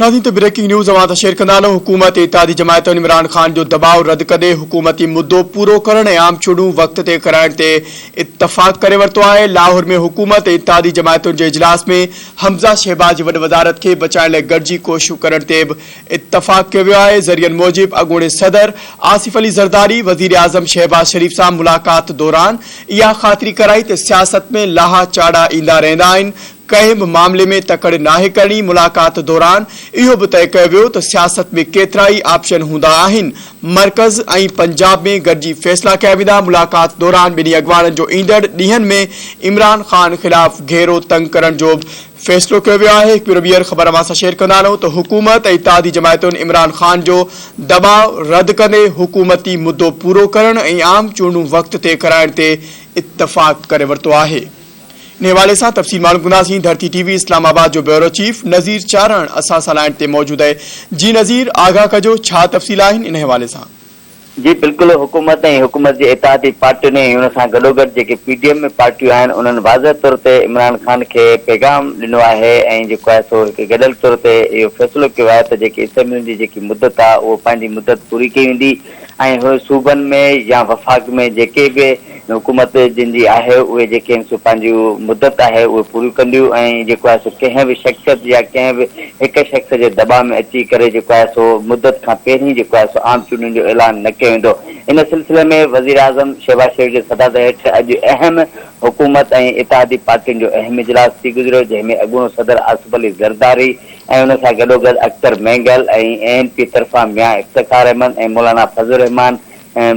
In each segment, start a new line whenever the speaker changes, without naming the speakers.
ناظرين ته breaking news اوهان سان شيئر ڪندا هلون حڪومت اتحادي جماعتن عمران خان جو دٻاء رد ڪندي حڪومتي مدو پورو ڪرڻ ۽ عام چونڊون وقت تي ڪرائڻ تي اتفاق ڪري ورتو آهي لاهور ۾ حڪومت ۽ اتحادي جماعتن جي اجلاس ۾ حمزه شهباز جي وڏ وزارت کي بچائڻ لاء گڏجي ڪوششون ڪرڻ تي به اتفاق ڪيو ويو آهي ذريعن موجب اڳوڻي صدر آصف علي زرداري وزيراعظم شهباز شريف سان ملاقات دوران اها خاطري ڪرائي ته سياست ۾ لاها چاڙها ايندا رهندا آهن ڪنهن به معاملي ۾ تڪڙ ناهي ڪرڻي، ملاقات دوران اهو به طئي ڪيو ويو ته سياست ۾ ڪيترائي آپشن هوندا آهن، مرڪز ۽ پنجاب ۾ گڏجي فيصلا ڪيا ويندا، ملاقات دوران ٻنهي اڳواڻن جو ايندڙ ڏينهن ۾ عمران خان خلاف گهيرو تنگ ڪرڻ جو به فيصلو ڪيو ويو آهي، هڪ ڀيرو ٻيهر خبر اوهان سان شيئر ڪندا هلون ته حڪومت ۽ اتحادي جماعتن عمران خان جو دٻاء رد ڪندي حڪومتي مدو پورو ڪرڻ ۽ عام چونڊون وقت تي ڪرائڻ تي اتفاق ڪري ورتو آهي. ان حوالي سان تفصيل معلوم ڪنداسين ڌرتي ٽي وي اسلام آباد جو بيورو چيف نذير چارڻ اسان سان لائين تي موجود اهي جي نذير آگاهه ڪجو ڇا تفصيل آهن ان حوالي سان.
جي بلڪل حڪومت ۽ حڪومت جي اتحادي پارٽين ۽ ان سان گڏوگڏ جيڪي پي ڊي ايم ۾ پارٽيون آهن انهن واضح طور تي عمران خان کي پيغام ڏنو آهي ۽ جيڪو آهي سو هڪ گڏيل طور تي اهو فيصلو ڪيو آهي ته جيڪي اسيمبلين جي جيڪي مدت آهي اهو پنهنجي مدت پوري ڪئي ويندي ۽ هو صوبن ۾ يا وفاق ۾ جيڪي به حڪومت جن جي آهي اهي جيڪي آهن سو پنهنجون مدت آهي اهي پوريون ڪنديون ۽ جيڪو آهي سو ڪنهن به شخصيت يا ڪنهن به هڪ شخص جي دٻاء ۾ اچي ڪري جيڪو آهي سو مدت کان پهرين جيڪو آهي سو عام چونڊن جو اعلان نه ڪيو ويندو. ان سلسلي ۾ وزيراعظم شهباز شريف جي صدارت هيٺ اڄ اهم حڪومت ۽ اتحادي پارٽين جو اهم اجلاس ٿي گذريو جنهن ۾ اڳوڻو صدر آصف علي زرداري ۽ ان سان گڏوگڏ اختر مينگل ۽ اي اين پي طرفان ميان افتخار احمد ۽ مولانا فضل الرحمان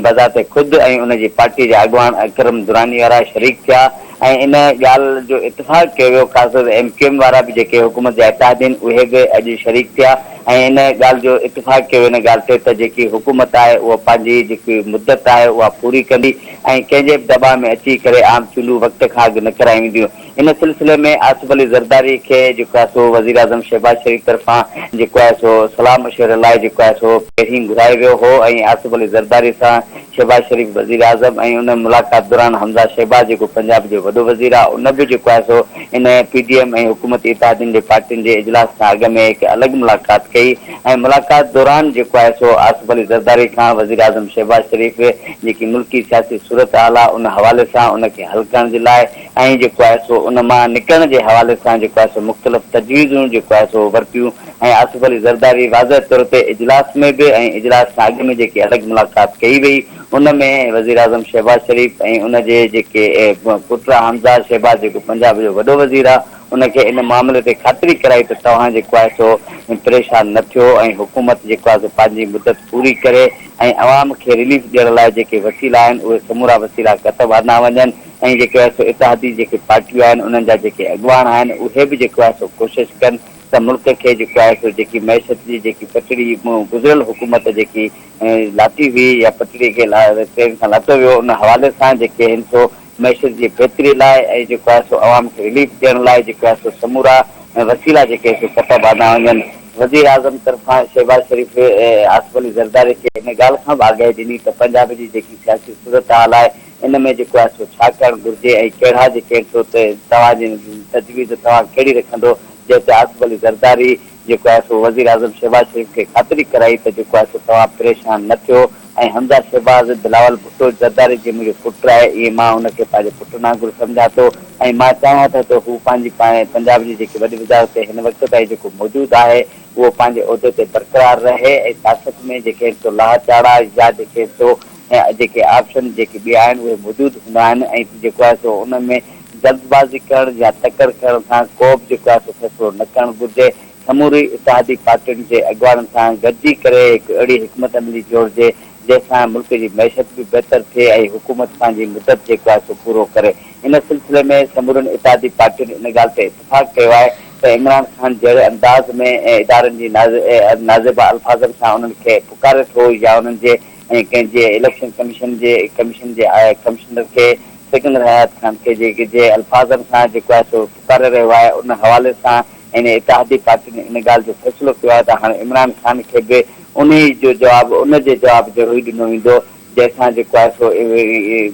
بذات خود ۽ ان جي پارٽي جا اڳواڻ اڪرم دراني وارا شريڪ ٿيا ۽ ان ڳالهه جو اتفاق ڪيو ويو خاص طور تي ايم ڪيو ايم وارا به جيڪي حڪومت جا اتحادي آهن اهي به اڄ شريڪ ٿيا ۽ ان ڳالهه جو اتفاق ڪيو ويو ان ڳالهه تي ته جيڪي حڪومت آهي اها پنهنجي جيڪي مدت آهي اها پوري ڪندي ۽ ڪنهن جي به دٻاء ۾ اچي ڪري عام چونڊون وقت کان اڳ نه ڪرايون وينديون. ان سلسلي ۾ آصف علي زرداري کي جيڪو آهي سو وزيراعظم شهباز شريف طرفان جيڪو آهي سو صلاح مشوري لاء جيڪو آهي سو پهرين گهرايو ويو هو ۽ آصف علي زرداري سان شهباز شريف وزيراعظم ۽ ان ملاقات دوران حمزه شهباز جيڪو پنجاب جو وڏو وزير آهي ان به جيڪو آهي سو ان پي ڊي ايم ۽ حڪومتي اتحادين جي پارٽين جي اجلاس کان اڳ ۾ هڪ الڳ ملاقات ڪئي ۽ ملاقات دوران جيڪو آهي سو آصف علي زرداري کان وزيراعظم شهباز شريف جيڪي ملڪي سياسي صورتحال آهي ان حوالي سان ان کي حل ڪرڻ جي لاء ۽ جيڪو آهي سو ان مان نڪرڻ جي حوالي سان جيڪو آهي سو مختلف تجويزون جيڪو آهي سو ورتيون ۽ آصف علي زرداري واضح طور تي اجلاس ۾ به ۽ اجلاس کان اڳ ۾ جيڪي الڳ ملاقات ڪئي وئي ان ۾ وزيراعظم شهباز شريف ۽ ان جي جيڪي پٽ حمزه شهباز جيڪو پنجاب جو وڏو وزير آهي ان کي ان معاملي تي خاطري ڪرائي ته توهان جيڪو آهي سو پريشان نه ٿيو ۽ حڪومت جيڪو آهي سو پنهنجي مدت پوري ڪري ۽ عوام کي رليف ڏيڻ لاء جيڪي وسيلا آهن اهي سمورا وسيلا ڪتب آندا وڃن ۽ جيڪو آهي سو اتحادي جيڪي پارٽيون آهن انهن جا جيڪي اڳواڻ آهن اهي به جيڪو آهي سو ڪوشش ڪن ته ملڪ کي جيڪو آهي سو جيڪي معيشت جي جيڪي پٽڙي گذريل حڪومت جيڪي لاتي هئي يا پٽڙي کي ٽرين کان لاتو ويو ان حوالي سان جيڪي آهن سو معيشت جي بهتري لاء ۽ جيڪو آهي سو عوام کي رليف ڏيڻ لاء جيڪو آهي سو سمورا وسيلا جيڪي سو ڪتب آندا وڃن. وزيراعظم طرفان شهباز شريف آصف علي زرداري کي ان ڳالهه کان به آگاهي ڏني ته پنجاب جي جيڪي سياسي صورتحال آهي ان ۾ جيڪو آهي سو ڇا ڪرڻ گهرجي ۽ ڪهڙا جيڪي آهن سو توهان جي تجويز توهان ڪهڙي رکندو جنهن تي آصف علي زرداري جيڪو آهي سو وزيراعظم شهباز شريف کي خاطري ڪرائي ته جيڪو آهي سو توهان پريشان نه ٿيو ۽ حمزه شهباز بلاول ڀٽو زرداري جي منهنجو پٽ آهي ائين مان ان کي پنهنجي پٽ وانگر سمجهان ٿو ۽ مان چاهيان ٿو ته هو پنهنجي پنجاب جي جيڪي وڏي وزارت تي هن وقت تائين جيڪو موجود آهي اهو پنهنجي عهدي تي برقرار رهي ۽ سياست ۾ جيڪي آهن سو لاها چاڙها يا جيڪي آهن سو ۽ جيڪي آپشن جيڪي ٻيا آهن اهي موجود هوندا آهن ۽ جيڪو آهي سو ان ۾ جلد بازي ڪرڻ يا تڪڙ ڪرڻ سان ڪو به جيڪو آهي سو فيصلو نه ڪرڻ گهرجي. سموري اتحادي پارٽين جي اڳواڻن سان گڏجي ڪري هڪ اهڙي حڪمت عملي جوڙجي جنهن سان ملڪ جي معيشت به بهتر ٿئي ۽ حڪومت پنهنجي مدت جيڪو آهي سو پورو ڪري. ان سلسلي ۾ سمورين اتحادي پارٽين ان ڳالهه تي اتفاق ڪيو آهي ته عمران خان جهڙي انداز ۾ ادارن جي نازيبا الفاظن سان انهن کي پڪاري ٿو يا انهن جي ۽ ڪنهن جي اليڪشن ڪميشن جي ڪميشن جي ڪمشنر کي سڪندر حيات خان کي جي جي الفاظن سان جيڪو آهي سو پڪاري رهيو آهي ان حوالي سان هن اتحادي پارٽين ان ڳالهه جو فيصلو ڪيو آهي ته هاڻي عمران خان کي به انهي جو جواب ان جي جواب جهڙو ئي ڏنو ويندو جنهن سان جيڪو آهي سو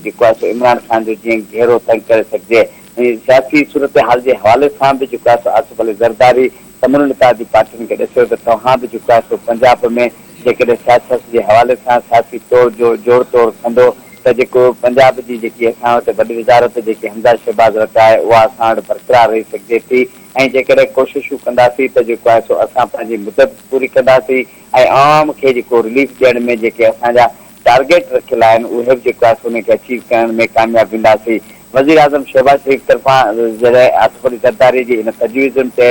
جيڪو آهي سو عمران خان جو جيئن گهيرو تنگ ڪري سگهجي. ۽ سياسي صورتحال جي حوالي سان به جيڪو آهي سو آصف علي زرداري سمورين اتحادي پارٽين کي ڏسيو ته توهان به جيڪو آهي سو پنجاب ۾ جيڪڏهن سياست جي حوالي سان سياسي طور جو جوڙ توڙ ڪندو ته جيڪو پنجاب جي جيڪي اسان وٽ وڏي وزارت جيڪي حمزه شهباز وٽ آهي اها اسان وٽ برقرار رهي سگهجي ٿي ۽ جيڪڏهن ڪوششون ڪنداسين ته جيڪو آهي سو اسان پنهنجي مدت پوري ڪنداسين ۽ عوام کي جيڪو رليف ڏيڻ ۾ جيڪي اسان جا ٽارگيٽ رکيل آهن اهي به جيڪو آهي سو انهن کي اچيو ڪرڻ ۾ ڪامياب وينداسين. وزيراعظم شهباز شريف طرفان جڏهن آصف علي زرداري جي ان تجويزن تي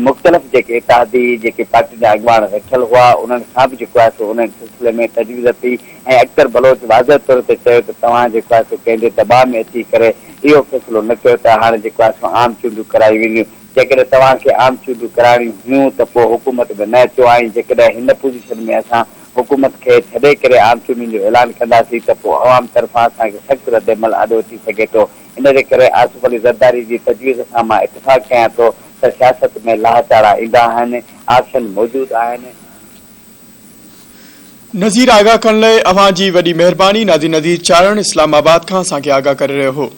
مختلف جيڪي اتحادي جيڪي پارٽين جا اڳواڻ ويٺل هئا انهن کان به جيڪو آهي سو انهن سلسلي ۾ تجويز ٿي ۽ اختر بلوچ واضح طور تي چيو ته توهان جيڪو آهي سو ڪنهن جي دٻاء ۾ اچي ڪري اهو فيصلو نه ڪيو ته هاڻي جيڪو آهي سو عام چونڊون ڪرايون وينديون جيڪڏهن توهان کي عام چونڊون ڪرائڻيون هيون ته پوء حڪومت ۾ نه اچو ۽ جيڪڏهن هن پوزيشن ۾ اسان حڪومت کي ڇڏي ڪري عام چونڊن جو اعلان ڪنداسين ته پوء عوام طرفان اسان کي سخت ردعمل آڏو اچي سگهي ٿو. ان جي ڪري آصف علي زرداري جي تجويز سان مان اتفاق ڪيان ٿو ته سياست ۾ لاهه چاڙها ايندا آهن، آپشن موجود آهن.
نذير آگاهه ڪرڻ لئه اوهان جي وڏي مهرباني ناظرين نذير چارڻ اسلام آباد کان اسان کي آگاهه ڪري رهيو هو.